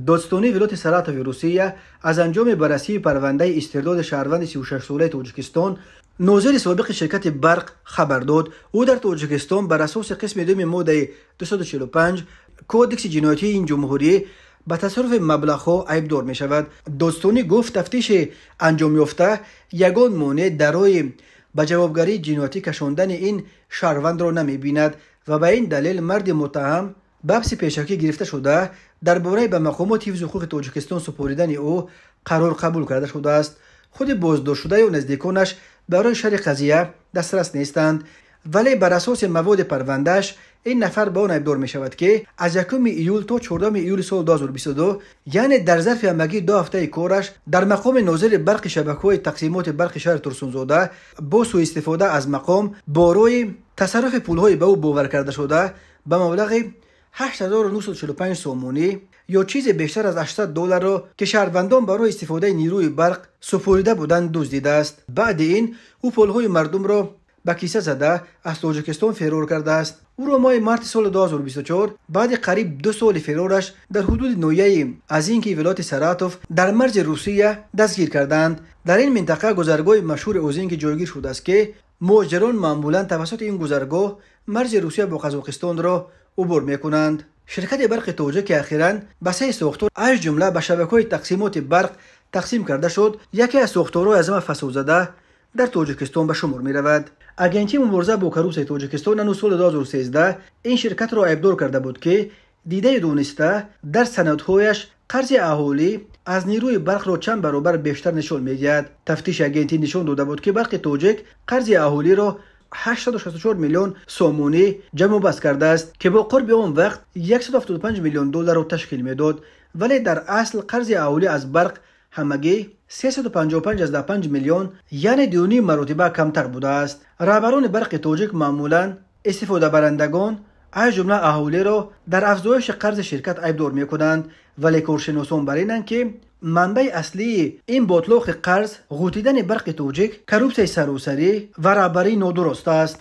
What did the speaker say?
Додситонии вилояти Саратови Русия аз анҷоми баррасии парвандаи истирдоди шаҳрванди 36-солаи Тоҷикистон, нозири собиқи ширкати барқ, хабар дод. Ӯ дар Тоҷикистон бар асоси қисми дуюми моддаи 245 Кодекси ҷиноятии ин ҷумҳурӣ ба тасарруфи маблағҳо айбдор мешавад. Додситонӣ гуфт, тафтиши анҷомёфта ягон монеъ дар роҳи ба ҷавобгарии ҷиноятӣ кашондани ин шаҳрвандро намебинад ва ба ин далел марди муттаҳам ба ҳабси пешакӣ гирифта шуда, дар бораи ба мақомоти ҳифзи ҳуқуқи Тоҷикистон супоридани ӯ қарор қабул карда шудааст. Худи боздоштшуда ё наздиконаш барои шарҳи қазия дастрас нестанд, вале бар асоси маводи парвандааш ин нафар ба он айбдор мешавад, ки аз 1 июл то 14 июли соли 2022, яъне дар зарфи ҳамагӣ 2 ҳафтаи кораш дар мақоми нозири барқи шабакаҳои тақсимоти барқи шаҳри Турсунзода бо сӯистифода аз мақом бо роҳи тасарруфи пулҳои ба ӯ бовар карда шуда ба маблағи 8945 сомонӣ ё чизе бештар аз 800 долларро, ки шаҳрвандон барои истифодаи нерӯи барқ супорида буданд, дуздидааст. Баъди ин ӯ пулҳои мардумро ба киса зада аз Тоҷикистон ферор кардааст. Ӯро моҳи марти соли 2024 баъди қариб 2 соли ферораш дар ҳудуди ноҳияи Озинки вилояти Саратов дар марзи Русия дастгир карданд. Дар ин минтақа гузаргоҳи машҳури Озинки ҷойгир шудааст, ки муҳоҷирон маъмулан тавассути ин гузаргоҳ марзи Русия бо Қазоқистонро убур мекунанд. Ширкати барқи тоҷик, ки ахиран ба се сохтор, аз ҷумла ба шабакаҳои тақсимоти барқ тақсим карда шуд, яке аз сохторҳои аз ҳама фасодзада дар Тоҷикистон ба шумор меравад. Агентии мубориза бо коррупсияи Тоҷикистон ҳанӯз соли 2013 ин ширкатро айбдор карда буд, ки дидаю дониста дар санадҳояш қарзи аҳолӣ аз нерӯи барқро чанд баробар бештар нишон медиҳад. Тафтиши агентӣ нишон дода буд, ки барқи тоҷик қарзи аҳолиро 864 миллион сомонӣ ҷамъу баст кардааст, ки бо қурби он вақт 175 миллион долларро ташкил медод, вале дар асл қарзи аҳолӣ аз барқ ҳамагӣ 355,5 миллион, яъне 2,5 маротиба камтар будааст. Раҳбарони барқи тоҷик маъмулан истифодабарандагон, аз ҷумла аҳолиро, дар афзоиши қарзи ширкат айбдор мекунанд, вале коршиносон бар инанд, ки манбаи аслии ин ботлоқи қарз ғӯтидани барқи тоҷик, коррупсияи саросарӣ ва раҳбарии нодуруст аст.